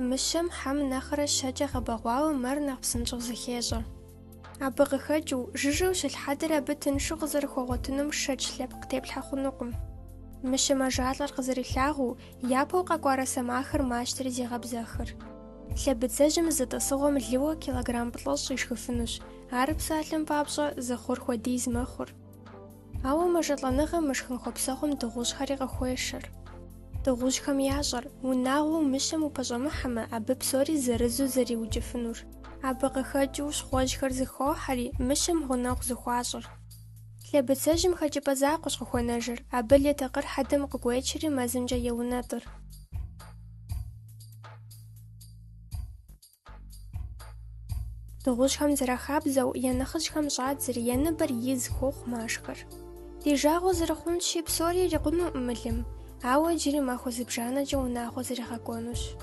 Мыщэм хьэм нэхърэ щэкӏэ гъэбэгъуауэ мэр нэхъ псынщӏэу зыхещӏэ. Абы къыхэкӏыу, жыжьэу щылъ хьэдэр абы тыншу къызэрыхуэгъуэтынум шэч лъэпкъ теплъхьэ хъунукъым. Мыщэ мэжалӏэр къызэрилъагъуу, япэу къэкӏуа росомахэр мащтэри зегъэбзэхыр. Лъэбыцэжьым зы тӏысыгъуэм лыуэ килограмм плӏыщӏ ишхыфынущ, ар, псалъэм папщӏэ, зы хъур хуэдиз мэхъур. Ауэ мэжэлӏэныгъэм мы шхын хъуэпсэгъуэм дыгъужьхэри къыхуешэр. Дыгъужьхэм ящӏэр, унагъуэу мыщэм упэщӏэмыхьэмэ, абы псори зырызу зэриукӏыфынур. Абы къыхэкӏыу щхъуэжьхэр зыхохьэри, мыщэм гъунэгъу зыхуащӏыр. Лъэбыцэжьым хэкӏыпӏэ закъуэщ къыхуэнэжыр, абы лы такъыр хьэдэм къыгуечри мэзымкӏэ еунэтӏыр. Дыгъужьхэм зэрахабзэу, я нэхъыжьхэм щӏадзэри, я ныбэр из хухъу машхэр. Ди жагъуэ зэрыхъунщи, псори ирикъунукъым мы лым, ауэ иджыри махуэ зыбжанэкӏэ унагъуэ зэригъэкӏуэнущ.